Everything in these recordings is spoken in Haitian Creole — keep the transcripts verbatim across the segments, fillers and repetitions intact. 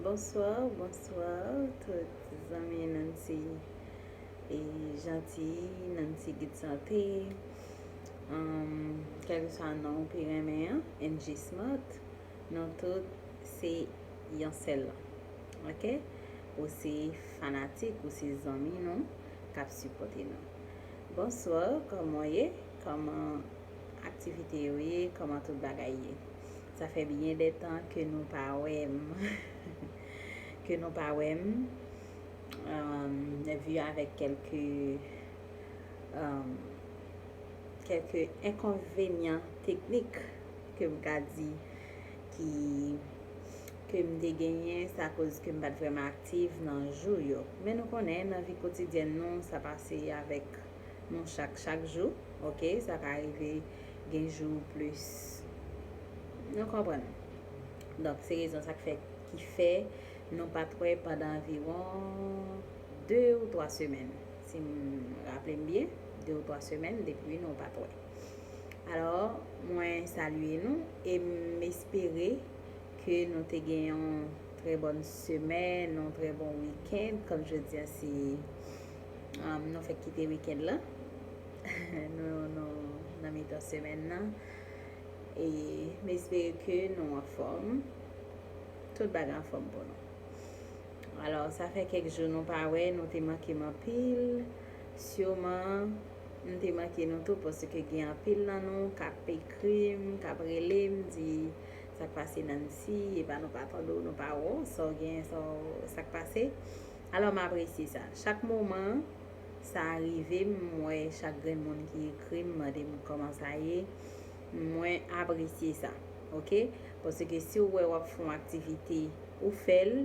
Bonswa, bonswa tout zanmi Nancy e Janti, Nancy Gid Sante. Um, kèlkeswa non ou pi renmen an, N G Smart, nou tout se yon sèl lan. Ok? Ou se fanatik, ou se zanmi nou k ap sipòte nou. Bonswa, kòman w ye? Kòman aktivite yo ye? Kòman tout bagay ye? Sa fè byen de tan ke nou pa wè m. Ke nou pa wè m. Um, vi avèk kèlke, um, kèlke enkonvenyan teknik ke m ka di ki ke m te genyen, sa koz ke m pa t vrèman aktif nan jou yo. Men nou konnen, nan vi kotidyèn nou, sa pase avèk nou chak, chak jou, ok? Sa ka rive gen jou plis. Nou konprann. Donk, se rezon sa k fè, ki fè nou pa t wè pandan anviwon de ou twa semèn. Si m raple m byen, de ou twa semèn depi nou pa t wè. Alò, mwen salye nou e m espere ke nou te gen yon trè bòn semèn, yon trè bon wikenn. Kòm jodi a, se, um, nou fèk kite wikenn lan. Nou, nou nan mitan semèn nan. E m espere ke nou anfòm. Tout bagay anfòm pou nou. Alò, sa fè kèk jou nou pa wè, nou te manke m anpil. Siman, m te manke nou tou, paske gen anpil nan nou k ap ekri m, k ap rele m, di, "Sa k pase, Nancy? Epa nou pa tande w, nou pa wè w, sa w gen, sa w, sa k pase?" Alò, m apresye sa. Chak moman sa rive m, m wè chak grenn moun ki ekri m, mande m kòman sa ye, mwen apresye sa, ok? Paske si w wè w ap fè yon aktivite, ou fè l,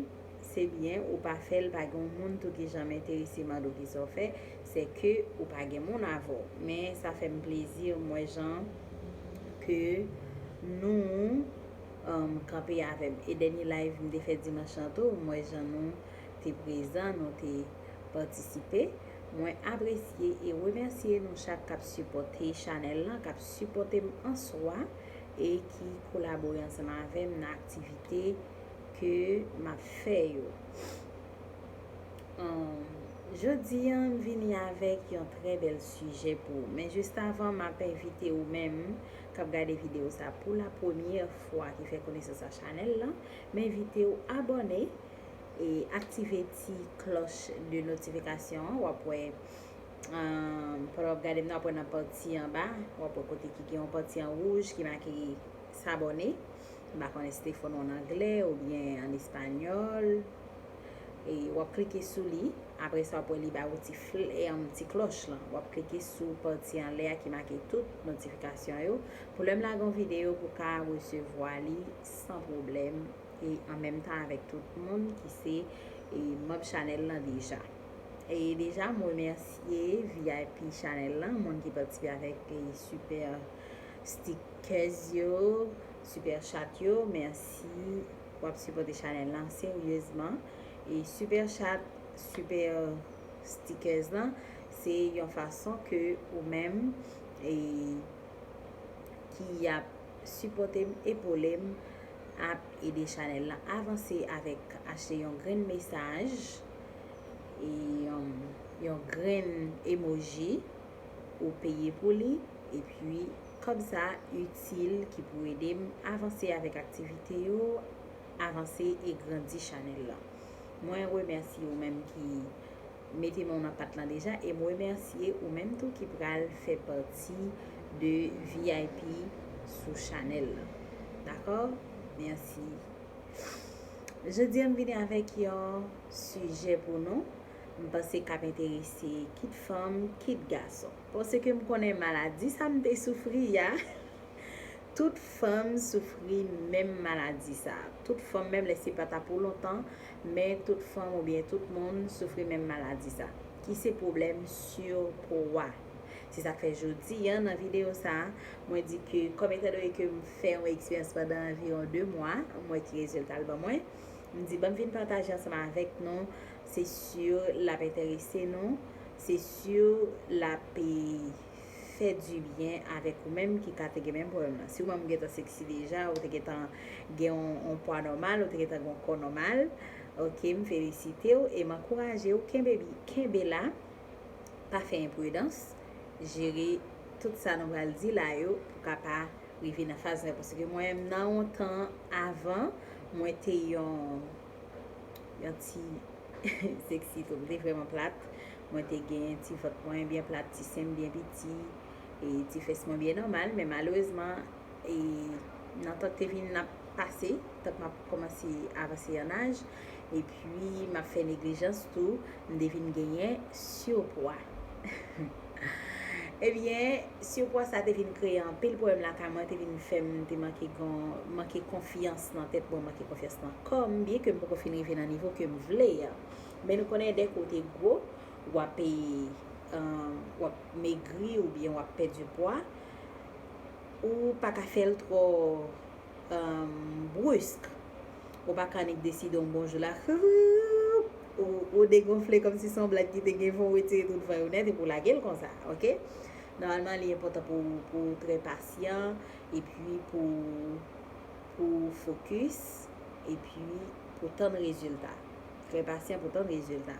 se byen, ou pa fè l, pa gen yon moun tou ki janm enterese mande w kisa w fè, se ke ou pa gen moun avè w. Men sa fè m plezi, m wè jan ke nou, um, kanpe avè m. E dènye live m te fè dimanch lan tou, m wè jan nou te prezan, nou te patisipe. Mwen apresye e remèsye nou chak k ap sipòte chanèl lan, k ap sipòte m an swa e ki kolabore ansanm avè m nan aktivite ke m ap fè yo. Um, jodi a, m vini avèk yon trè bèl sijè pou ou. Men jis avan, m ap envite ou menm k ap gade videyo sa pou la premyè fwa, ki fè konesans ak chanèl lan, m envite w abòne e aktive ti klòch de notifikasyon an. W ap wè, um, pandan w ap gade m nan, w ap wè nan pati anba, w ap wè kote ki gen yon pati an wouj ki make s'abonner. M pa konnen si te fè w an anglè oubyen an espanyòl. E w ap klike sou li. Apre sa, w ap wè li ba ou ti fl-, e, um, ti klòch lan. W ap klike sou pati anlè a ki make tout notifikasyon yo. Pou lè m lage yon videyo, pou w ka resevwa li san pwoblèm e an menm tan avèk tout moun ki se, e, manm chanèl lan deja. E deja, m remèsye V I P chanèl lan, moun ki patisipe avèk, e, super stickers yo, super chat yo. Mèsi, w ap sipòte chanèl lan seryezman. E super chat, super stickers lan, se yon fason ke ou menm, e, ki ap sipòte m, epole m, ap ede chanèl lan avanse avèk achte yon grenn mesaj, e, um, yon grenn emoji ou peye pou li, epi kòb sa itil ki pou ede m avanse avèk aktivite yo, avanse e grandi chanèl lan. Mwen remèsye ou menm ki mete men w nan pat lan deja, e m remèsye ou menm tou ki pral fè pati de V I P sou chanèl lan. Dakò? Mèsi. Jodi a, m vini avèk yon sijè pou nou. M panse k ap enterese kit fanm, kit gason. Paske m konnen maladi sa m te soufri a. Tout fanm soufri menm maladi sa. Tout fanm, menm lè se pa ta pou lontan, men tout fanm oubyen tout moun soufri menm maladi sa. Ki se pwoblèm sipwa. Se sa k fè jodi a, nan videyo sa, mwen di ke, kòm etandone ke m fè yon eksperyans pandan anviwon de mwa, m wè ki rezilta l ban mwen, m di, "Ban m vin pataje ansanm avèk nou, se si l ap enterese nou, se si l ap, e, fè dibyen avèk ou menm ki ka te gen menm pwoblèm nan. Si ou menm ou gentan seksi deja, ou te gentan gen yon, yon pwa nòmal, ou te gentan gen yon kò nòmal, ok, m felisite w e m ankouraje w, kenbe, kenbe la, pa fè enpridans, jere tout sa nou pral di la yo pou ka pa rive nan faz la, paske mwen menm nan yon tan avan, mwen te yon, yon ti seksi tou, m te vrèman plat, mwen te gen ti vant mwen byen plat, ti sen m byen piti, e ti fès mwen byen nòmal, men malerezman, e nan tan k te vin ap pase, tan k m ap kòmanse avanse an aj, epi m ap fè neglijans tou, m te vin genyen sipwa. Ebyen, sipwa sa te vin kreye anpil pwoblèm lakay mwen, te vin fè m te manke gen, manke konfyans nan tèt mwen, manke konfyans nan kò m, byen ke m poko fin rive nan nivo ke m vle a. Men nou konnen dèke w te gwo, w ap, e, w ap megri oubyen w ap pèdi pwa, ou pa ka fè l twò um, brisk. Ou pa ka annik deside yon bonjou la, ou, ou degonfle kòmsi se yon blag ki te gen van, ou retire tout van yo nèt epi ou lage l konsa, ok? Nòmalman, li enpòtan pou, pou w trè pasyan, epi pou, pou w fokis, epi pou tann rezilta. Trè pasyan pou tann rezilta.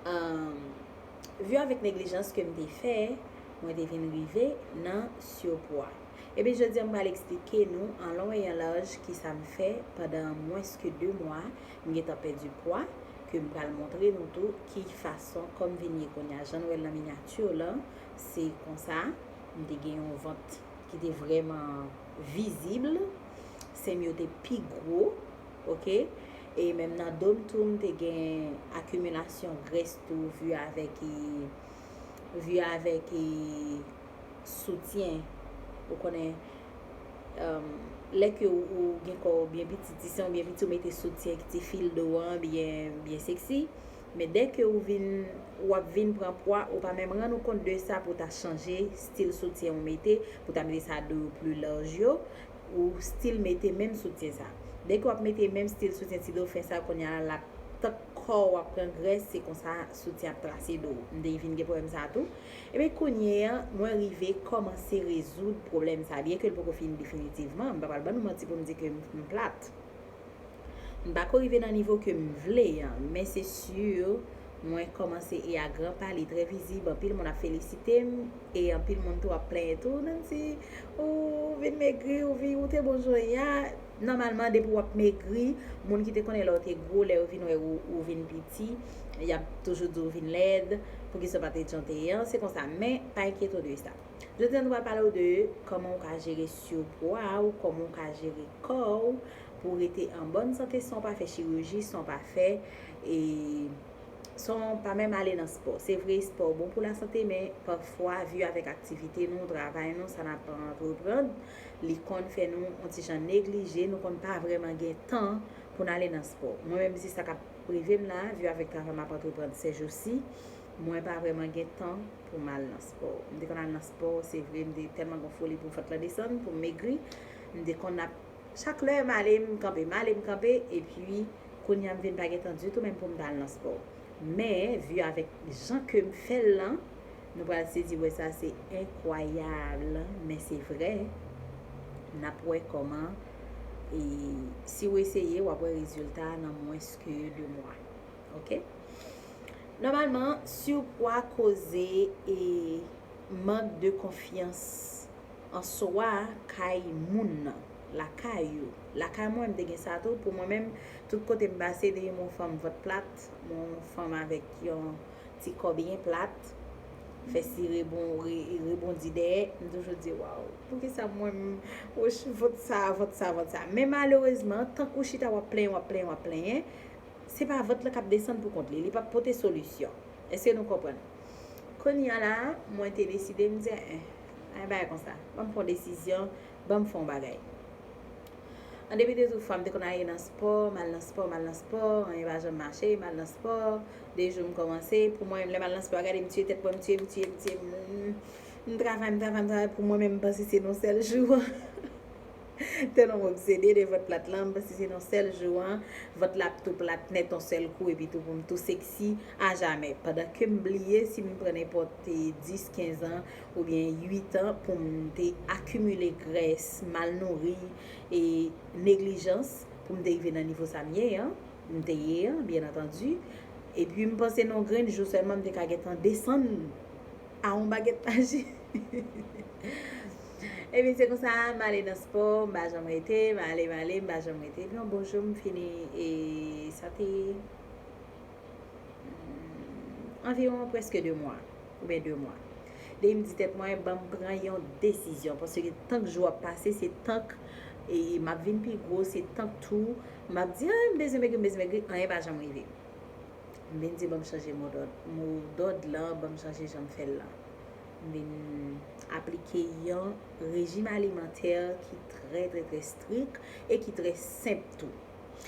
Um, vi avèk neglijans ke m te fè, mwen te vin rive nan sipwa. Ebyen, jodi a, m pral eksplike nou an long e an laj ki sa m fè pandan mwens ke de mwa, m gentan pèdi pwa, ke m pral montre nou tou ki fason kò m vin ye kounye a. Jan nou wè l nan minyati lan, se konsa, m te gen yon vant ki te vrèman vizib, sen m yo te pi gwo, ok? E menm nan do m tou, m te gen akimilasyon grès tou, vi avèk, e, vi avèk, e, soutyen. Ou konnen, um, lè ke ou, ou gen kò w byen piti, ti sen w byen piti, ou mete soutyen ki ti fil do an byen, byen seksi. Men dèke ou vin, w ap vin pran pwa, ou pa menm rann ou kont de sa pou w ta chanje stil soutyen ou mete, pou w ta mete sa do yo pli laj yo, ou still mete menm soutyen sa. Dèke w ap mete menm stil soutyen ti do fen sa, kounye a la, tank kò w ap pran grès, se konsa soutyen ap trase do w. M te vin gen pwoblèm sa tou. Ebyen, kounye a, mwen rive kòmanse rezoud pwoblèm sa, byen ke l poko fini definitivman. M pa pral ban nou manti pou m di ke m, m plat. M pako rive nan nivo ke m vle an, men se si mwen kòmanse e a gran pa, li trè vizib, anpil moun ap felisite m, e anpil moun tou ap plenyen tou, Nancy, ou vin megri, ou vin, ou te bon jan w ye a. Nòmalman, depi w ap megri, moun ki te konnen lè w te gwo, lè yo vin wè ou, ou vin piti, y ap toujou di w vin lèd, poukisa w pa te jan w te ye an, se konsa. Men, pa enkyete w de sa. Jodi a, nou pral pale w de kòman w ka jere sipwa w, kòman w ka jere kò w, pou w rete an bòn sante san w pa fè chiriji, san w pa fè, e, san w pa menm ale nan spò. Se vre, spò bon pou lasante, men pafwa, vi avèk aktivite nou, travay nou, sa n ap antreprann, li konn fè nou yon ti jan neglije, nou konn pa vrèman gen tan pou n ale nan spò. Mwen menm, se sa k ap rive m la, vi avèk travay m ap antreprann sèjousi, mwen pa vrèman gen tan pou m al nan spò. M te konn al nan spò, se vre, m te tèlman gen foli pou vant lan desann, pou m megri. M te konn ap, chak lè m ale, m kanpe, m ale, m kanpe, epi kounye a m vin pa gen tan ditou menm pou m ta al nan spò. Men, vi avèk jan ke m fè l lan, nou pral sezi wè sa, se enkwayab, men se vre. N ap wè kòman, e, si w eseye, w ap wè rezilta nan mwens ke de mwa. Ok? Nòmalman, sipwa koze e mank de konfyans an swa kay moun nan, lakay ou. Lakay mwen, m te gen sa tou. Pou mwen menm, tout kote m pase, depi m wè yon fanm vant plat, m wè yon fanm avèk yon ti kò byen plat, fè si rebon, re-, rebondi dèyè, m toujou di, waw, poukisa mwen, m, woch, vant sa, vant sa, vant sa. Men malerezman, tank ou chita, w ap plenyen, w ap plenyen, w ap plenyen, se pa vant lan k ap desann pou kont li, li p ap pote solisyon. Èske nou konprann? Kounye a la, mwen te deside, m di, en, en, pa yon bagay konsa. Ban m fè yon desizyon, ban m fè yon bagay. An depi de tout fwa, m te konn ale nan spò, m al nan spò, m al nan spò, anyen pa janm mache, m al nan spò. De jou m kòmanse, pou mwen menm, lè m al nan spò a, gade m tiye tèt mwen, m tiye, m tiye, m tiye, m, m travay, m travay, m travay, pou mwen menm, m panse se nan sèl jou. Tèlman m obsede de vant plat lan, m panse se nan sèl jou an, vant la ap tou plat nèt yon sèl kou, epi tou pou m tou seksi ajamè. Pandan ke m bliye si m pran nenpòt dis, kenz an oubyen uit an pou m te akimile grès, mal nouri e neglijans pou m te rive nan nivo sa m ye an, m te ye an, byen antandi. Epi m panse nan yon grenn jou sèlman m te ka gentan desann a yon bagèt maji. Epi se konsa, m ale nan spò, m pa janm rete, m ale, m ale, m pa janm rete. Epi yon bon jou, m fini, e sa te, mm, anviwon prèske de mwa, oubyen de mwa. Depi m di tèt mwen, ban m pran yon desizyon, paske tank jou ap pase, se tank, e, m ap vin pi gwo, se tank tou, m ap di, "Ah, m bezwen megri, m bezwen megri," anyen pa janm rive. M vin di, "Ban m chanje modòd, modòd lan, ban m chanje jan m fè l lan." M vin aplike yon rejim alimantè ki trè, trè, trè strik e ki trè senp tou.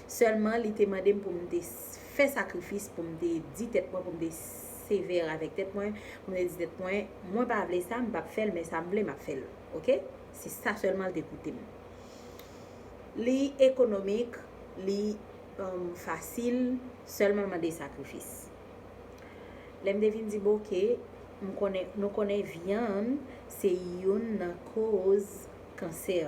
Sèlman, li te mande m pou m te s- fè sakrifis, pou m te di tèt mwen, pou m te sevè avèk tèt mwen, pou m te di tèt mwen, "Mwen pa vle sa, m p ap fè l, men sa m vle, m ap fè l." Oke? Se sa sèlman l te koute m. Li ekonomik, li, um, fasil, sèlman l mande sakrifis. Lè m te vin di, "Bon, oke, m konnen, nou konnen vyann se youn nan koz kansè.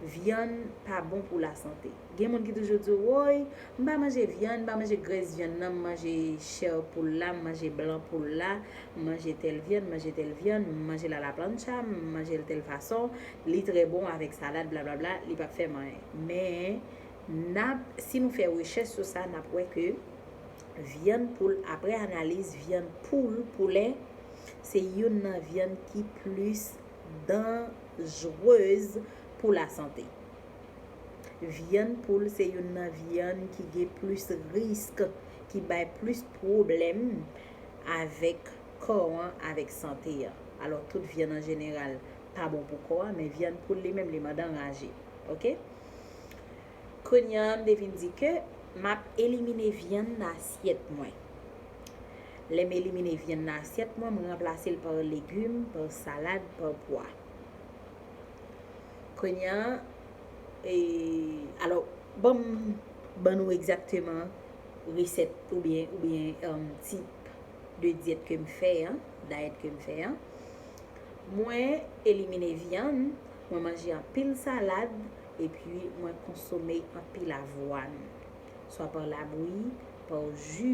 Vyann pa bon pou lasante." Gen moun ki toujou di w, "Woy, m pa manje vyann, m pa manje grès vyann nan, m manje chè poul la, m manje blan poul la, m manje tèl vyann, m manje tèl vyann, m manje l a la plancha, m manje l tèl fason, li trè bon avèk salad, blablabla, li p ap fè m anyen." Men, n ap, si nou fè rechèch sou sa, n ap wè ke vyann poul, apre analiz, vyann poul, poulè, se youn nan vyann ki plis danjrez pou lasante. Vyann poul se youn nan vyann ki gen plis risk, ki bay plis pwoblèm avèk kò an, avèk sante an. Alò, tout vyann an jeneral pa bon pou kò a, men vyann poul li menm, li mande anraje. Oke? Kounye a, m te vin di ke m ap elimine vyann nan asyèt mwen. Lè m elimine vyann nan asyèt mwen, m ranplase l pa legim, pa salad, pa pwa. Kounye a, e, alò, ban m, ban nou egzakteman resèt oubyen, oubyen, um, tip de dyèt ke m fè an, dayèt ke m fè an. Mwen elimine vyann, mwen manje anpil salad, epi mwen konsome anpil avwàn. Swa pa labwi, pa ji,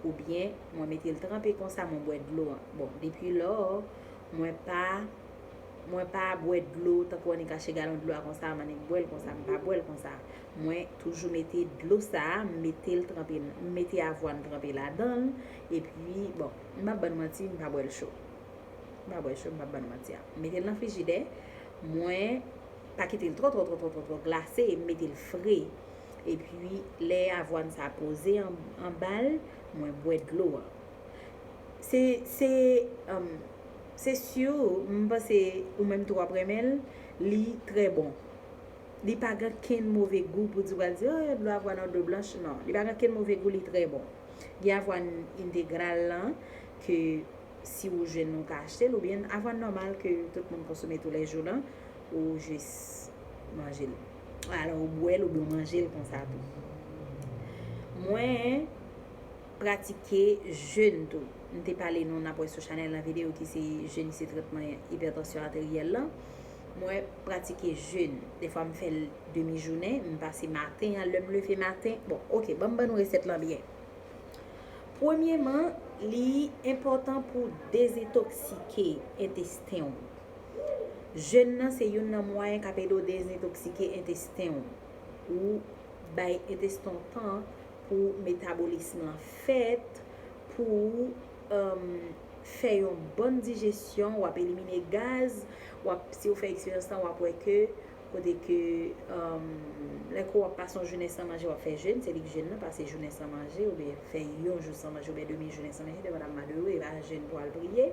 oubyen mwen mete l tranpe konsa, mwen bwè dlo an. Bon, depi lò, mwen pa, mwen pa bwè dlo, tankou annik achte galon dlo a konsa, m annik bwè l konsa, m pa bwè l konsa. Mwen toujou mete dlo sa a, m mete l tranpe, m mete avwàn tranpe ladan l, epi, bon, m p ap ban nou manti, m pa bwè l cho. M pa bwè l cho, m p ap ban nou manti a. M mete l nan frijidè, mwen pa kite l twò, twò, twò, twò, twò, twò glase, m mete l fre. Epi, lè avwàn sa poze an, anba l, mwen bwè dlo an. Se, se, um, se si, m panse ou menm tou w ap renmen l, li trè bon. Li pa gen kenn move gou pou di w pral di, "Oh, dlo avwàn an dlo blanch." Non, li pa gen kenn move gou, li trè bon. Gen avwàn entegral lan ke si ou jwenn ou ka achte l, oubyen avwàn nòmal ke tout moun konsome toulèjou lan, ou jis manje l. Alò, ou bwè l oubyen ou manje l konsa tou. Mwen pratike jèn tou. M te pale nou, n ap wè sou chanèl nan videyo ki se jèn se tretman ipètansyon ateryèl lan. Mwen pratike jèn. Defwa m fè l demi jounen, m pase maten an, lè m leve maten. Bon, oke, ban m ban nou resèt lan byen. Premyeman, li enpòtan pou dezentoksike entesten w. Jèn nan se youn nan mwayen k ap ede w dezentoksike entesten w. Ou bay entesten w tan pou metabolism lan fèt, pou, um, fè yon bòn dijesyon, w ap elimine gaz, w ap, si w fè eksperyans lan, w ap wè ke kote ke, um, lè ke w ap pase yon jounen san manje, w ap fè jèn, se li k jèn nan, pase jounen san manje, oubyen fè yon jou san manje, oubyen demi jounen san manje, depandaman de ou, e pa jèn pou al priye.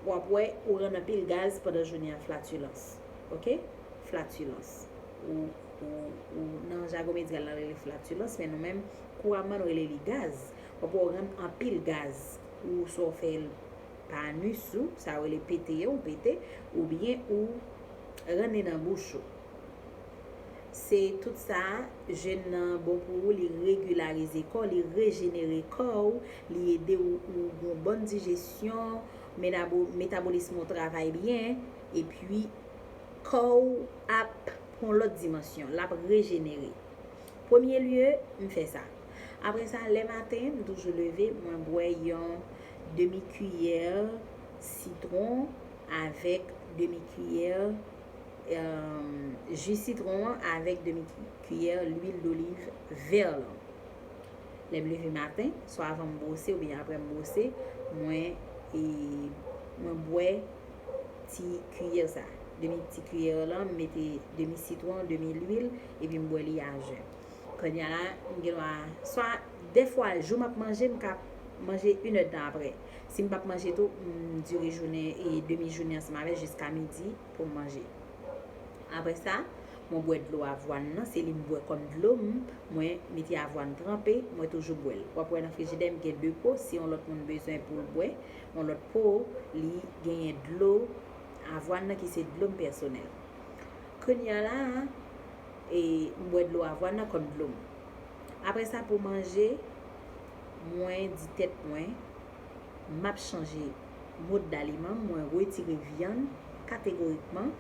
W ap wè, ou rann anpil gaz pandan jounen an, flatulence. Oke? Flatulence. Ou, ou, ou, nan jagon medikal, la rele flatulence, men nou menm, kouramman, nou rele li gaz. W ap wè, ou rann anpil gaz. Ou swa w fè l pa anus ou, sa yo rele pete, ou pete, oubyen ou rann li nan bouch ou. Se tout sa, jèn nan bon pou ou, li regilarize kò, li rejenere kò w, li ede w, ou gen yon bòn dijesyon, menabo- metabolism ou travay byen, epi kò w ap pran lòt dimansyon, l ap rejenere. Premye lye, m fè sa. Apre sa, lè maten, m toujou leve, mwen bwè yon demi kiyè sitwon avèk demi kiyè um, ji sitwon an avèk demi kiyè lwil doliv vè lan. Lè m leve maten, swa avan m bwose oubyen apre m bwose, mwen e mwen bwè ti kiyè sa. Demi ti kiyè lan, m mete demi sitwon, demi lwil, epi m bwè li a jèn. Kounye a la, m gen dwa, swa dèfwa jou m ap manje, m ka manje inèdtan apre. Si m p ap manje tou, m dire jounen e demi jounen ansanm avè jiska midi pou m manje. Apre sa, mwen bwè dlo avwàn nan, se li m bwè kòm dlo m, mwen mete avwàn tranpe, mwen toujou bwè l. W ap wè nan frijidè m gen de po, si yon lòt moun bezwen pou l bwè yon lòt po, li genyen dlo avwàn nan ki se dlo m pèsonèl. Kounye a la, e, m bwè dlo avwàn nan kòm dlo m. Apre sa, pou manje, mwen di tèt mwen, m ap chanje mòd daliman m, mwen retire vyann kategorikman,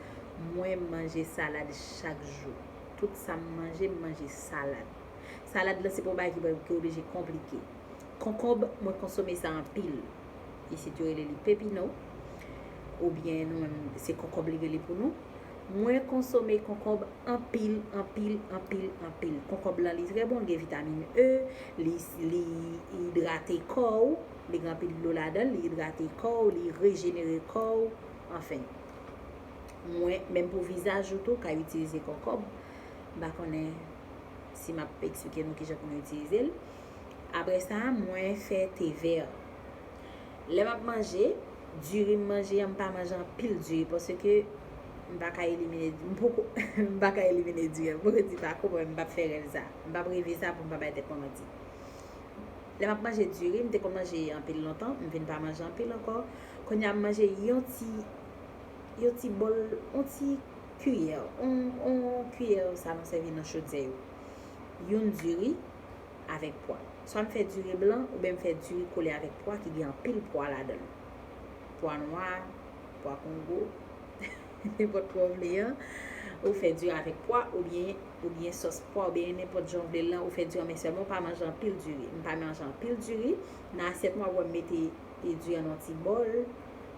mwen manje salad chak jou. Tout sa m manje, m manje salad. Salad lan se pa yon bagay ki, ki oblije konplike. Konkonb, mwen konsome sa anpil. Isit yo rele li pepino, oubyen nou menm se konkonb li rele pou nou. Mwen konsome konkonb anpil, anpil, anpil, anpil. Konkonb lan li trè bon, li gen vitamin E, li, li idrate kò w, li gen anpil dlo ladan l, li idrate kò w, li rejenere kò w, anfen. Mwen, menm pou vizaj ou tou, ka itilize konkonb. M pa konnen si m ap eksplike nou kijan pou nou itilize l. Apre sa, mwen fè te vè. Lè m ap manje, diri m manje an, m pa manje anpil diri paske m pa ka elimine, m poko, m pa ka elimine diri an. M poko di pa konprann, m p ap fè rèv sa. M p ap reve sa pou m pa bay tèt mwen manti. Lè m ap manje diri, m te konn manje anpil lontan, m vin pa manje anpil ankò. Kounye a m manje yon ti, yon ti bòl, yon ti kiyè, yon, yon kiyè sa nou sèvi nan chodyè yo. Youn diri avèk pwa. Swa m fè diri blan oubyen m fè diri kole avèk pwa ki gen anpil pwa ladan l. Pwa nwa, pwa kongo, nenpòt pwa w vle an. Ou fè diri avèk pwa oubyen, oubyen sòs pwa oubyen nenpòt jan w vle l lan, ou fè diri an, men sèlman w pa manje anpil diri. M pa manje anpil diri. Nan asyèt mwen, w ap wè m mete e diri an nan yon ti bòl,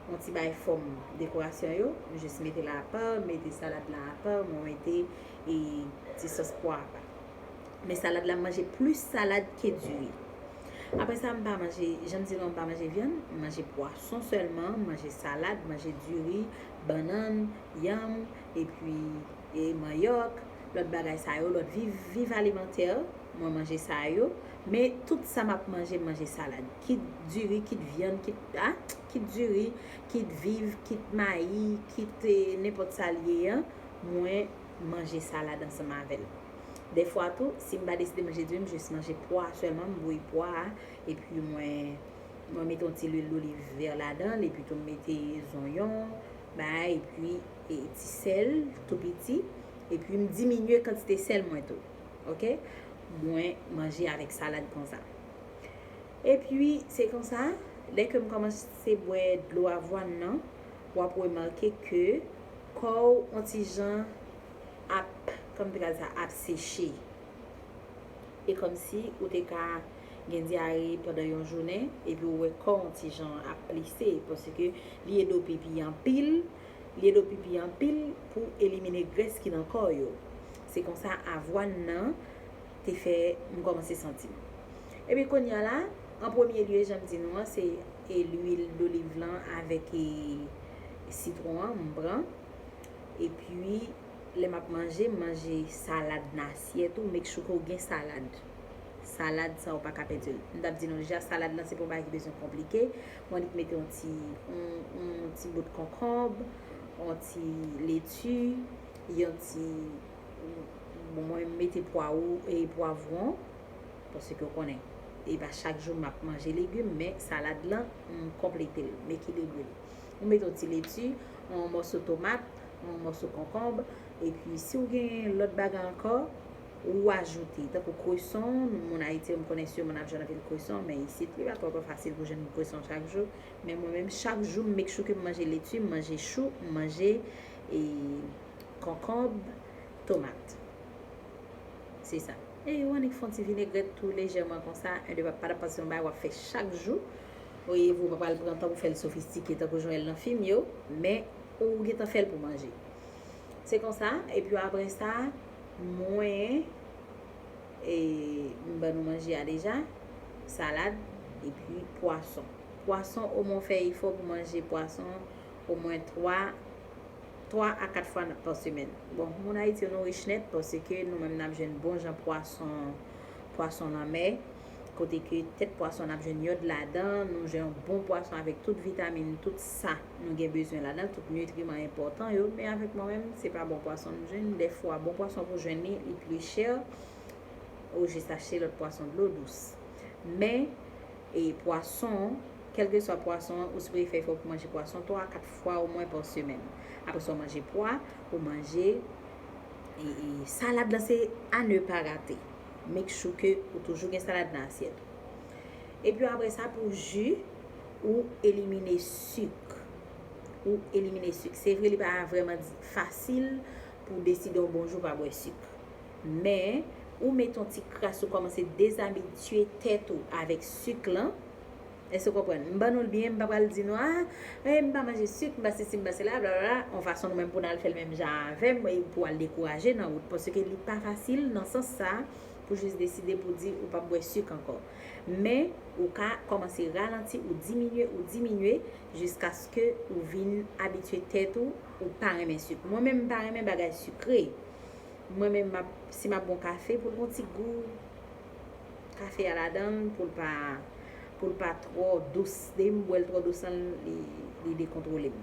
yon ti bay fòm dekorasyon yo. M jis mete l apa, mete salad la apa, mwen mete e ti sòs pwa apa. Men salad la, m manje plis salad ke diri. Apre sa, m pa manje, jan m di nou, m pa manje vyann, m manje pwason sèlman, m manje salad, m manje diri, bannann, yanm, epi e manyòk, lòt bagay sa yo, lòt viv, viv alimantè, mwen manje sa yo. Men tout sa m ap manje, m manje salad. Kit diri, kit vyann, kit, a, kit diri, kit viv, kit mayi, kit e, nenpòt sa l ye an, mwen manje salad ansanm avè l. Dèfwa tou, si m pa deside manje diri, m jis manje pwa sèlman, m bouyi pwa a, epi mwen, mwen mete yon ti lwil doliv vè ladan l, epi tou m mete zonyon, bay, epi e, ti sèl, tou piti, epi m diminye kantite sèl mwen tou. Oke? Mwen manje avèk salad konsa. Epi, se konsa, lè ke m kòmanse bwè dlo avwàn nan, w ap remake ke kò w on ti jan ap, kòman m te ka di sa, ap seche. E kòmsi ou te ka gen dyare pandan yon jounen, epi ou wè kò w on ti jan ap plise, paske li ede w pipi anpil, li ede w pipi anpil pou elimine grès ki nan kò yo. Se konsa avwàn nan te fè m kòmanse santi m. Epi kounye a la, an premye lye, jan m di nou an, se, e, lwil doliv lan avèk, e, sitwon an, m pran. Epi, lè m ap manje, m manje salad nan asyèt ou, make sure ke w gen salad. Salad sa ou pa ka pèdi l. M t ap di nou deja, salad lan se pa yon bagay ki bezwen konplike. Mwen annik mete yon ti, yon, yon ti bout konkonb, yon ti leti, yon ti, bon, mwen mete pwa ou, e pwavwon, paske w konnen, e pa chak jou m ap manje legim, men salad lan, m konplete l, m ekilibre l. Ou mete yon ti leti, yon mòso tomat, yon mòso konkonb, Epi, si w gen lòt bagay ankò, ou ajoute. Tankou kreson, moun Ayiti yo, m konnen siman n ap jwenn anpil kreson, men isit, li pa twò, twò fasil pou jwenn kreson chak jou. Men mwen menm, chak jou, m make sure ke m manje leti, m manje chou, m manje, e, konkonb, tomat. Se sa. E ou annik fè yon ti vinegrèt tou lejèman konsa, en de pa, pa t ap pase yon bagay w ap fè chak jou. Oye, ou pa pral pran tan pou fè l sofistike tankou Joel nan fim yo, men ou gentan fè l pou manje. Se konsa, epi apre sa, mwen, e, m ban nou manje a deja, salad, epi pwason. Pwason, omwen w fè efò pou manje pwason omwen twa, twa a kat fwa pa semèn. Bon, moun Ayiti yo, nou rich nèt, paske nou menm n ap jwenn bon jan pwason, pwason lanmè, kote ke tèt pwason n ap jwenn yòd ladan, nou jwenn yon bon pwason avèk tout vitamin, tout sa nou gen bezwen ladan, tout nitriman enpòtan yo, men avèk mwen menm, se pa bon pwason nou jwenn, dèfwa bon pwason pou jwenn li, li pi chè, ou jis achte lòt pwason dlo dous. Men, e pwason, kèlkeswa pwason an, ou sipoze fè efò pou manje pwason twa a kat fwa omwen pa semèn. Apre sa, ou manje pwa, ou manje, e, e, salad la, se à ne pas rater. Make sure ke ou toujou gen salad nan asyèt ou. Epi apre sa, pou ji, ou elimine sik. Ou elimine sik. Se vre, li pa vrèman di-, fasil pou w deside yon bon jou pa bwè sik. Men, ou met yon ti kras, ou kòmanse dezabitye tèt ou avèk sik lan. Èske w konprann? M ban nou l byen, m pa pral di nou, a, e, m pa manje sik, m pa sesi, m pa sela, blablabla, yon fason nou menm pou n al fè l menm jan avè m, e pou al dekouraje nan wout. Paske li pa fasil nan sans sa, pou jis deside pou di ou p ap bwè sik ankò. Men, ou ka kòmanse ralanti, ou diminye, ou diminye, jiskaske ou vin abitye tèt ou, ou pa renmen sik. Mwen menm, m pa renmen bagay sikre. Mwen menm, m ap, si m ap bwè yon kafe, pou l gen yon ti gou kafe a ladan l, pou l pa, pou l pa twò dous. Depi m bwè l twò dous lan, li, li dekontwole m.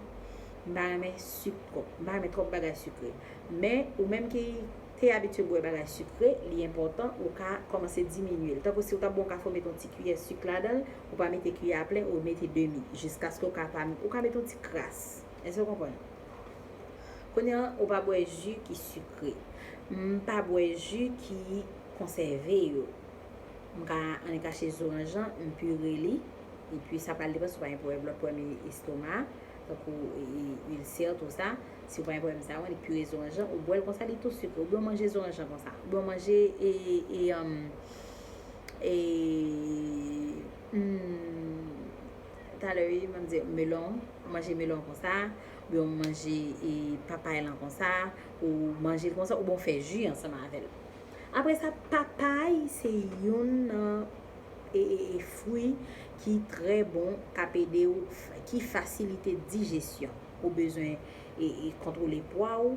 M pa renmen sik twòp. M pa renmen twòp bagay sikre. Men, ou menm ki te abitye bwè bagay sikre, li enpòtan ou ka kòmanse diminye l. Tankou si w t ap bwè yon kafe, ou mete yon ti kiyè sik ladan l, ou pa mete kiyè a plen, ou mete demi, jiskaske ou ka pa, ou ka mete yon ti kras. Èske w konprann? Kounye a, ou pa bwè ji ki sikre. M pa bwè ji ki konsève yo. M ka annik achte zoranj lan, m pire li. Epi sa pral depann si w pa gen pwoblèm, lòt pwoblèm estoma, tankou, e, e, ilsè, tou sa. Si w pa gen pwoblèm sa yo, annik pire zoranj lan, ou bwè l konsa, li tou sikre. Oubyen w manje zoranj lan konsa. Oubyen w manje, e, e, um, e, hmm, talè, wi, m ap di melon, ou manje melon konsa, oubyen ou manje, e, papay lan konsa, ou manje l konsa, oubyen ou fè ji ansanm avè l. Apre sa, papay se youn nan, e, e, e, fwi ki trè bon, k ap ede w, f-, ki fasilite dijesyon. Ou bezwen, e, e, kontwole pwa w,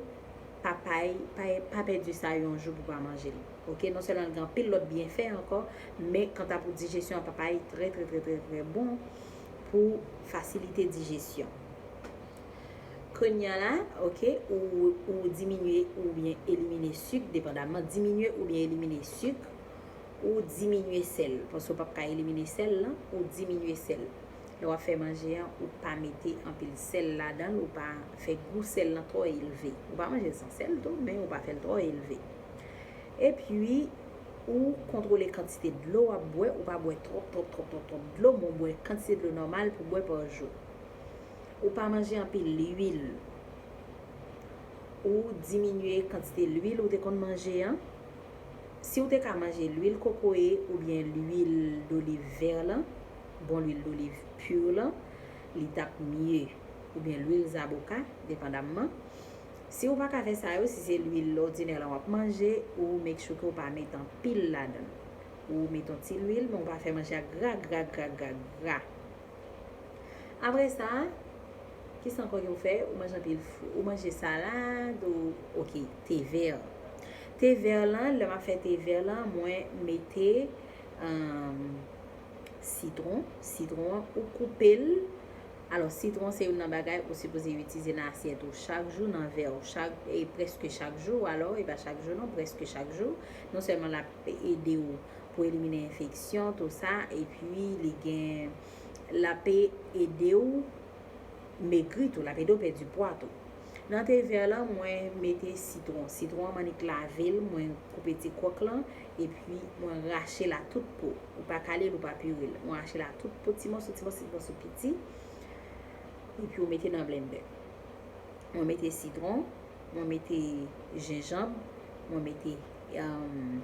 papay, pa, pa pèdi sa yon jou pou pa manje l. Oke, non sèlman l gen anpil lòt byenfè ankò, men kanta pou dijesyon an, papay trè, trè, trè, trè, trè bon pou fasilite dijesyon. Kounye a la, oke, ou, ou diminye oubyen elimine sik, depandamman, diminye oubyen elimine sik, ou diminye sèl, paske w p ap ka elimine sèl lan, ou diminye sèl. Lè w ap fè manje an, ou pa mete anpil sèl ladan l, ou pa fè gou sèl lan twò elve. Ou pa manje l san sèl tou, men ou pa fè l twò elve. Epi, ou kontwole kantite dlo w ap bwè, ou pa bwè twòp, twòp, twòp, twòp, twòp dlo, men w bwè kantite dlo nòmal pou bwè pa jou. Ou pa manje anpil lwil. Ou diminye kantite lwil ou te konn manje an. Si w te ka manje lwil kokoye oubyen lwil doliv vè lan, bon lwil doliv pur lan, li t ap mye. Oubyen lwil zaboka, depandamman. Si w pa ka fè sa yo, si se lwil òdinè lan w ap manje, ou make sure ke w pa met anpil ladan l. Ou met yon ti lwil, men w pa fè manje a gra, gra, gra, gra, gra. Apre sa, kisa ankò ke w fè? Ou manje anpil fwi, ou manje salad, ou, oke, te vè. Te vè lan, lè m ap fè te vè lan, mwen mete, um, sitwon. Sitwon an, ou koupe l. Alò, sitwon se youn nan bagay ou sipoze itilize nan asyèt ou chak jou, nan vè ou chak, e prèske chak jou. Alò, e pa chak jou non, prèske chak jou. Non sèlman l ap ede w pou elimine enfeksyon, tou sa, epi li gen, l ap ede w megri tou, l ap ede w pèdi pwa tou. Nan te vè lan, mwen mete sitwon. Sitwon an, m annik lave l, mwen koupe ti kòk lan, epi mwen rache l a tout po. Ou pa kale l, ou pa pire l. Mwen rache l a tout po, ti mòso, ti mòso, ti mòso piti. Epi ou mete nan blendè. Mwen mete sitwon, mwen mete jenjanm, mwen mete, um,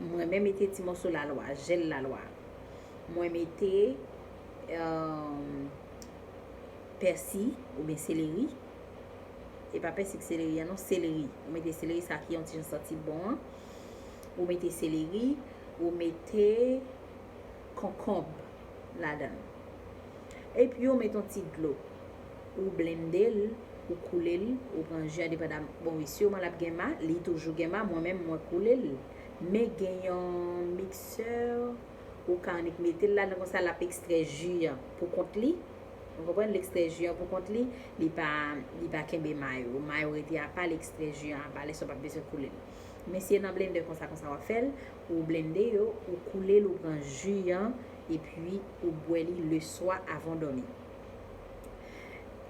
mwen renmen mete ti mòso lalwa, jèl lalwa. Mwen mete, um, pèsi oubyen seleri. E pa pèsi k seleri an non, seleri. Ou mete seleri sa ki yon ti jan santi bon an. Ou mete seleri, ou mete konkonb ladan l. Epi ou mete yon ti dlo. Ou blende l, ou koule l, ou pran ji an depandaman. Bon, wi, siman l ap gen ma, li toujou gen ma, mwen menm mwen koule l. Men gen yon miksè, ou ka annik mete l ladan konsa, l ap ekstrè ji an pou kont li. Ou konprann? L ekstrè ji an pou kont li, li pa, li pa kenbe ma yo. Ma yo rete apa, l ekstrè ji an apa, lè sa w p ap bezwen koule l. Men si e nan blendè konsa, konsa w ap fè l, ou blende yo, ou koule l, ou pran ji an, epi ou bwè li leswa avan w dòmi.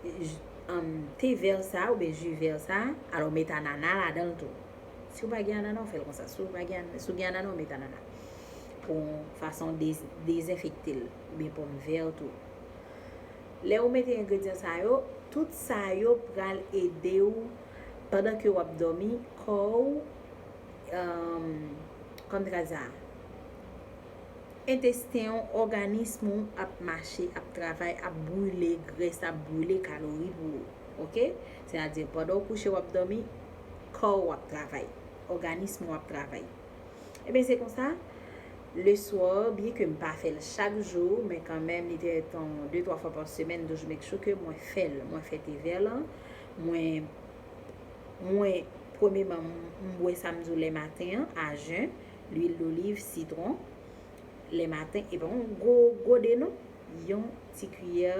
J-, um, te vè sa oubyen ji vè sa, alò w met anana ladan l tou. Si w pa gen anana, w fè l konsa. Si w pa gen, si w gen anana, w met anana. Pou yon fason de-, dezenfekte l, oubyen pòmvè tou. Lè ou mete engredyan sa yo, tout sa yo pral ede w pandan ke w ap dòmi, kò w, um, kòman m te ka di sa? Entesten w, òganism ou ap mache, ap travay, ap brile grès, ap brile kalori pou ou. Oke? Sètadi, pandan w kouche, w ap dòmi, kò w ap travay, òganism ou ap travay. Ebyen, se konsa, leswa, byen ke m pa fè l chak jou, men kanmenm, li te yon de, twa fwa pa semèn, toujou make sure ke mwen fè l. Mwen fè te vè lan, mwen, mwen, premyeman, m, m bwè sa m di w lè maten an, a jen, lwil doliv, sitwon, lè maten, e pa yon gwo gode non, yon ti kiyè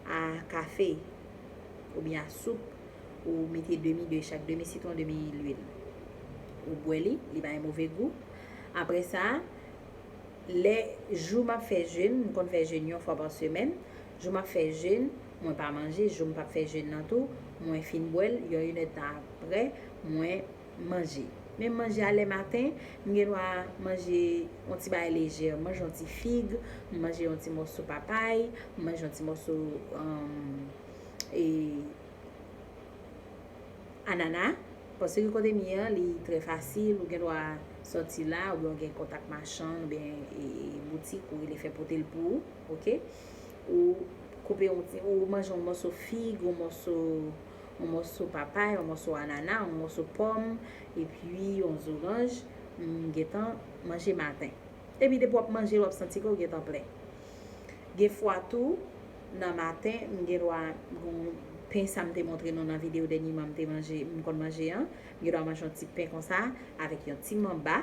a kafe oubyen a soup, ou mete demi de chak, demi sitwon, demi lwil. Ou bwè li, li bay move gou. Apre sa, lè jou m ap fè jèn, m konn fè jèn yon fwa pa semèn, jou m ap fè jèn, mwen pa manje, jou m p ap fè jèn nan tou, mwen fin bwè l, yon inèdtan aprè, mwen manje. Men manje a lè maten, m gen dwa manje yon ti bagay lejè, manje yon ti fig, manje yon ti mòso papay, manje yon ti mòso, um, e, anana, paske kote m ye an, li trè fasil, ou gen dwa sòti la, oubyen ou gen kontak machann, oubyen, e, e, boutik, ou rele fè pote l pou ou, oke? Ou koupe yon ti, ou manje yon mòso fig, yon mòso, yon mòso papay, yon mòso anana, yon mòso pòm, epi yon zoranj, m gentan manje maten. Epi depi w ap manje l, w ap santi ke w gentan plen. Gen fwa tou, nan maten, m gen dwa, gon pen sa m te montre nou nan videyo dènyeman m te manje, m konn manje an, m gen dwa manje yon ti pen konsa, avèk yon ti manba,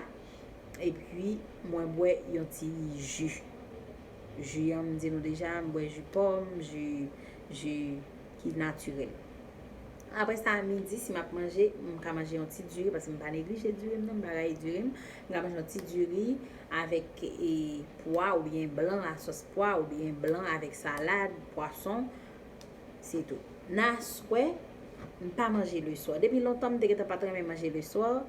epi mwen bwè yon ti ji. Ji an, m di nou deja, m bwè ji pòm, ji, ji ki natirèl. Apre sa, midi, si m ap manje, m ka manje yon ti diri, paske m pa neglije diri m nan, m pa rayi diri m. M ka manje yon ti diri avèk, e, pwa oubyen blan, lasòs pwa oubyen blan avèk salad, pwason, se tou. Nan aswè, m pa manje leswa. Depi lontan, m te gentan pa t renmen manje leswa.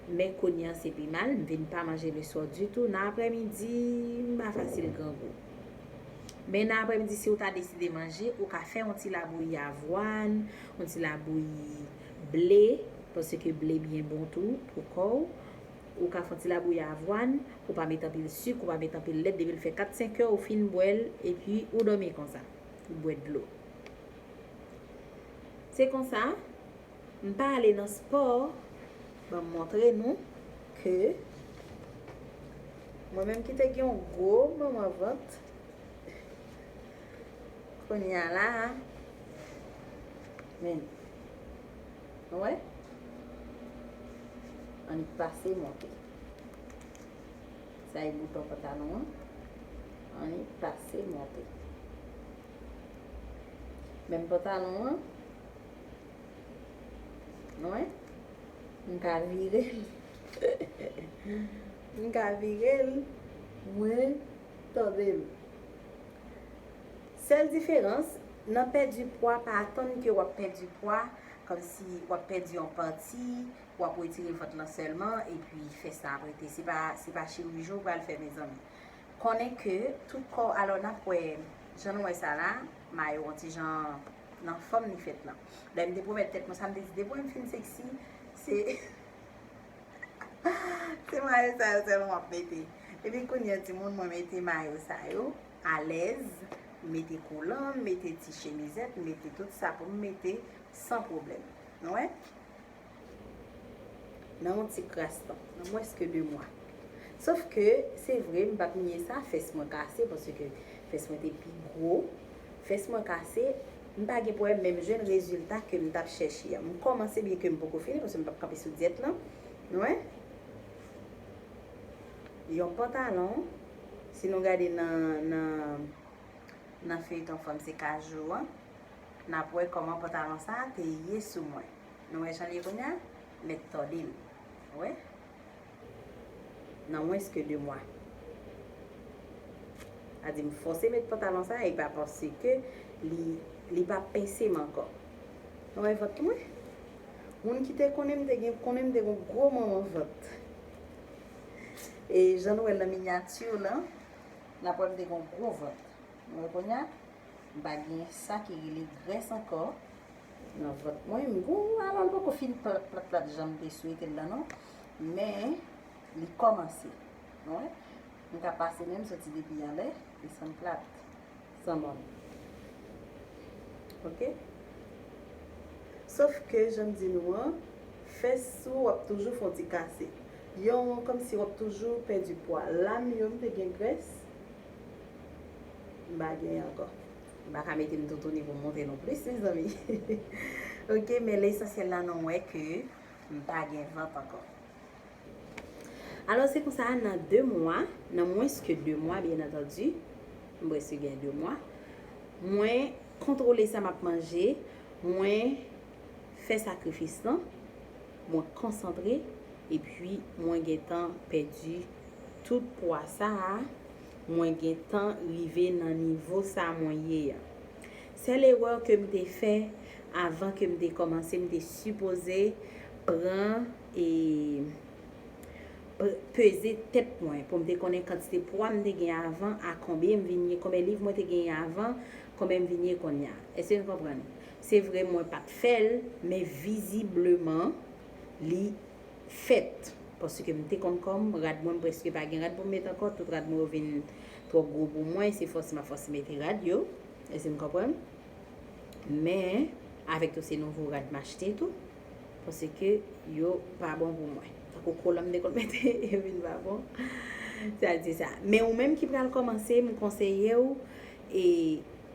Men kounye a se pi mal, m vin pa manje leswa ditou. Nan aprèmidi, m pa fasil grangou. Men nan aprèmidi, si w ta deside manje, ou ka fè yon ti labouyi avwàn, yon ti labouyi ble, paske ble byen bon tou pou kò w. Ou ka fè yon ti labouyi avwàn, ou pa met anpil sik, ou pa met anpil lèt, depi l fè kat senk è, ou fin bwè l, epi ou dòmi konsa. Ou bwè dlo. Se konsa, m pa ale nan spò, ban m montre nou ke mwen menm ki te gen yon gwo manman vant, kounye a la, men, nou wè? Annik pase monte. Sa e bouton pantalon an. Annik pase monte. Menm pantalon an. Nou wè? M ka vire l. M ka vire l. Mwen tande l. Sèl diferans, Nan pèdi pwa, pa atann ke w ap pèdi pwa kòmsi w ap pèdi yon pati, w ap retire vant lan sèlman, epi fès la ap rete. Se pa, se pa chiriji w pral fè, mezanmi. Konnen ke tout kò, alò n ap wè, jan nou wè sa la, mayo an ti jan nan fòm li fèt lan. Lè m te pwomèt tèt mwen sa, m te di depi m fin seksi, se se mayo sa yo sèlman m ap mete. Epi kounye a, timoun, mwen mete mayo sa yo alèz, m mete kolan, m mete ti chemizèt, m mete tout sa pou m mete san pwoblèm. Nou wè? Nan yon ti kras tan, nan mwens ke de mwa. Sof ke, se vre, m p ap nye sa, fès mwen kase, paske fès mwen te pi gwo. Fès mwen kase, m pa gen pwoblèm, men m jwenn rezilta ke m t ap chèche a. M kòmanse, byen ke m poko fini, paske m p ap kanpe sou dyèt lan. Nou wè? Yon pantalon, si nou gade nan, nan, nan feyton Fanm se Kajou an, n ap wè kòman pantalon sa a te ye sou mwen. Nou wè jan l ye kounye a? Mèt tòde l. Ou wè? Nan mwens ke de mwa. A di m fòse met pantalon sa, e pa paske li, li pa pese m ankò. Nou wè vant mwen? Moun ki te konnen m te gen, konnen m te gen gwo manman vant. E jan nou wè l nan minyati lan, n ap wè m te gen gwo vant. Nou wè kounye a? M pa gen sa ki rele grès ankò nan vant mwen. M gon, alò, l poko fin plat, plat, plat, jan m te swete l la, non. Men, li kòmanse. Nou wè? M ka pase menm soti depi anlè, desann plat. San mòn. Oke? Sof ke, jan m di nou an, fès ou w ap toujou fè yon ti kase. Yon, kòmsi w ap toujou pèdi pwa. Lam yo, m te gen grès, m pa genyen ankò. M pa ka mete m toutouni pou m montre nou plis, mezanmi. Oke, men lesansyèl la, nou wè ke m pa gen vant ankò. Alò, se konsa, nan de mwa, nan mwens ke de mwa, byen antandi, m prèske gen de mwa, mwen kontwole sa m ap manje, mwen fè sakrifis lan, mwen konsantre, epi mwen gentan pèdi tout pwa sa a, mwen gentan rive nan nivo sa mwen ye a. Sèl erè ke m te fè avan ke m te kòmanse, m te sipoze pran e p-, peze tèt mwen pou m te konnen kantite pwa m te gen avan, a konbyen m vin ye, konbyen liv mwen te genyen avan, konbyen m vin ye kounye a. Èske n konprann? Se vre, mwen pa t fè l, men vizibleman, li fèt. Paske m te konn kò m, rad mwen, m prèske pa gen rad pou m met ankò. Tout rad mwen yo vin twò gwo pou mwen. Se fòse m ap fòse mete rad yo. Èske n konprann? Men, avèk tou se nouvo rad m achte tou. Paske yo pa bon pou mwen. Tankou kolan m te konn mete, yo vin pa bon. Sa di sa. Men ou menm ki pral kòmanse, m konseye w, e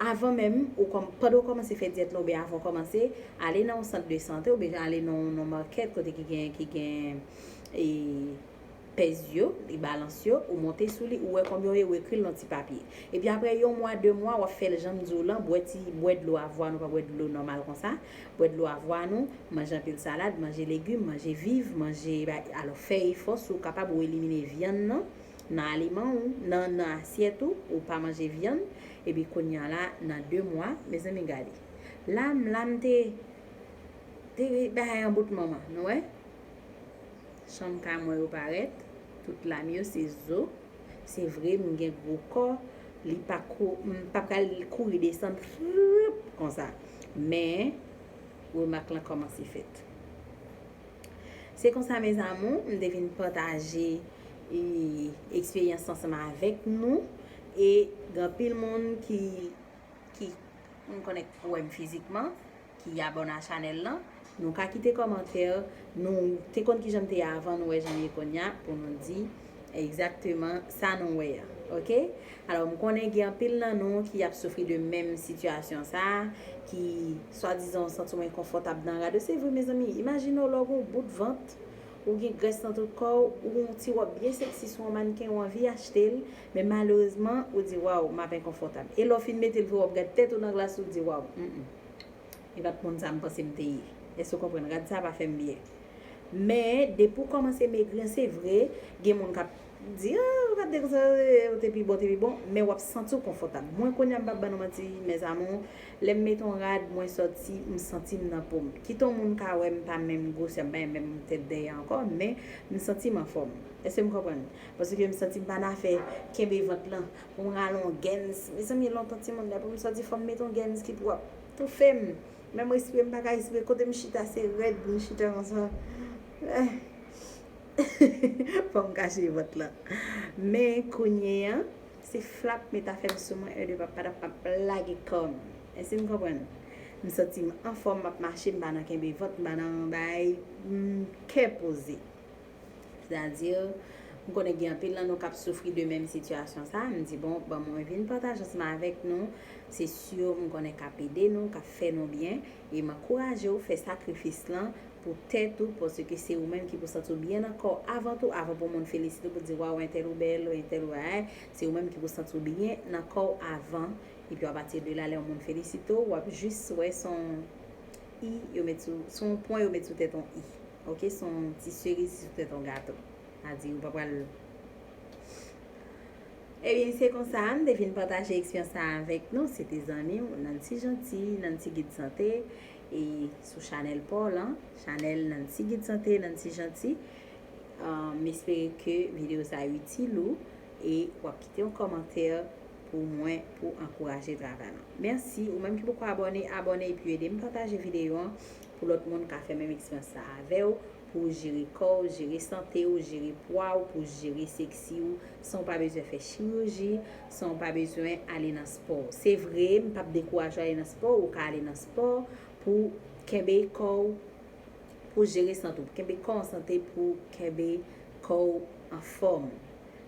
avan menm, ou kòm-, pandan w kòmanse fè dyèt la, oubyen avan w kòmanse, ale nan yon sant de sante, oubyen ale nan yon, nan yon makèt kote ki gen, ki gen, e, pèz yo, e balans yo, ou monte sou li, ou wè konbyen w ye, ou ekri l nan ti papye. Epi apre yon mwa, de mwa, w ap fè l jan m di w lan, bwè ti, bwè dlo avwàn, ou pa bwè dlo nòmal konsa, bwè dlo avwàn ou, manje anpil salad, manje legim, manje viv, manje, ba-, alò, fè efò, si w kapab, ou elimine vyann nan, nan aliman ou, nan, nan asyèt ou, ou pa manje vyann, epi kounye a la, nan de mwa, mezanmi, gade. Lam, lam te, te bagay an bout manman, nou wè? Chanm ka mwen yo parèt, tout lam yo se zo. Se vre, m gen gwo kò, li pa kou-, m pa pral kouri desann, frrrp, konsa. Men, remak lan kòmanse fèt. Se konsa, mes amours, m te vin pataje, e, eksperyans ansanm avèk nou. E gen anpil moun ki, ki m konnen k wè m fizikman, ki abòne a chanèl lan. Nou ka kite kòmantè, nou te konn kijan m te ye avan, nou wè jan m ye kounye a, pou nou di egzakteman sa nou wè a. Oke? Alò, m konnen gen anpil nan nou ki ap soufri de menm sitiyasyon sa a, ki swadizan w santi w enkonfòtab nan rad yo. Se vre, mezanmi, imajine w lè w gen yon bout vant, ou gen grès nan tout kò w, ou gen yon ti wòb byen seksi sou yon mannken, ou anvi achte l, men malerezman, ou di, "Waw, m ap enkonfòtab." E lè w fin mete l vre, w ap gad tèt ou nan glas, ou di, "Waw, mm, mm. E pa t moun sa m panse m te ye." Èske w konprann? Rad sa pa fè m byen. Men, depi w kòmanse megri an, se vre, gen moun k ap Di, ah, ou pa t dekonse, ou te pi bon, te pi bon, men w ap santi w konfòtab. Mwen kounye a m p ap ban nou manti, mes amours, lè m mete yon rad, mwen sòti, m santi m nan po m. Kit yon moun ka wè m pa menm gwosè, m pa menm tèt dèyè ankò, men m santi m anfòm. Èske m konprann? Paske m santi m pa nan afè kenbe vant lan, pou m rale yon gains. Mezanmi, lontan timoun la, pou m sòti, fò m mete yon gains ki pou ap toufe m. Menm respire, m pa ka respire. Kote m chita, se rèd, m chita konsa. Eh. Fò m kache vant lan. Men kounye a, se flap met afè m sou mwen, e de pap padap ap lage kò m. Èske n konprann? M santi m anfòm, m ap mache, m pa nan kenbe vant, m pa nan bay, m kè poze. Sètadi, m konnen gen anpil nan nou k ap soufri de menm sitiyasyon sa, m di, bon, ban mwen vin pataje ansanm avèk nou. Se si m konnen k ap ede nou, k ap fè nou byen, e m ankouraje w fè sakrifis lan pou tèt ou, paske se ou menm ki pou santi w byen nan kò w avan tou, avan pou moun felisite w, pou di, waw, entèl ou bèl, entèl ou ay, se ou menm ki pou santi w byen nan kò w avan, epi apati de la, lè yon moun felisite w, w ap jis wè se yon i yo met sou, se yon pwen yo met sou tèt yon i, oke, se yon ti seriz sou tèt yon gato, sètadi ou pa pral Ebyen, se konsa, m te vin pataje eksperyans sa avèk nou. Se te zanmi w, Nancy Gentil, Nancy Gid Sante, e sou chanèl pa w lan, chanèl Nancy Gid Sante, Nancy Gentil. Ah, m espere ke videyo sa itil ou e w ap kite yon kòmantè pou mwen, pou ankouraje travay lan. Mèsi, ou menm ki poko abòne, abòne epi ede m pataje videyo an pou lòt moun ka fè menm eksperyans sa avè w, pou w jere kò w, jere sante w, jere pwa w, pou w jere seksi w, san w pa bezwen fè chiriji, san w pa bezwen ale nan spò. Se vre, m p ap dekouraje w ale nan spò, ou ka ale nan spò pou kenbe kò w, pou jere sante w, kenbe kò w an sante, pou kenbe kò w anfòm.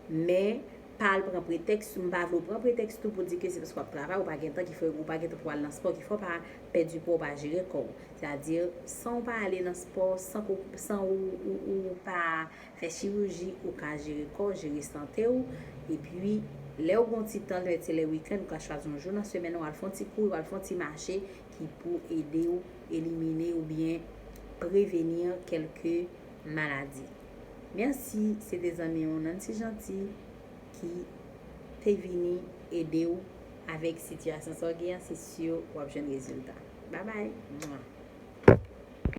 Men, pa al pran pretèks, m pa vle w pran pretèks tou pou di ke se paske w ap travay, ou pa gen tan ki fè, ou pa gen tan pou al nan spò, ki fè w pa pèdi pwa, ou pa jere kò w. Sètadi, san w pa ale nan spò, san ke w, san ou, ou, ou pa fè chiriji, ou ka jere kò w, jere sante w. Epi, lè w gen yon ti tan, lè se lè wikenn, ou ka chwazi yon jou nan semèn ou al fè yon ti kouri, ou al fè yon ti mache ki pou ede w elimine oubyen preveni kèlke maladi. Mèsi, se te zanmi w Nancy Gentil ki te vini ede w avèk sitiyasyon sa w gen an, se si w ap jwenn rezilta. Babay! Mwa!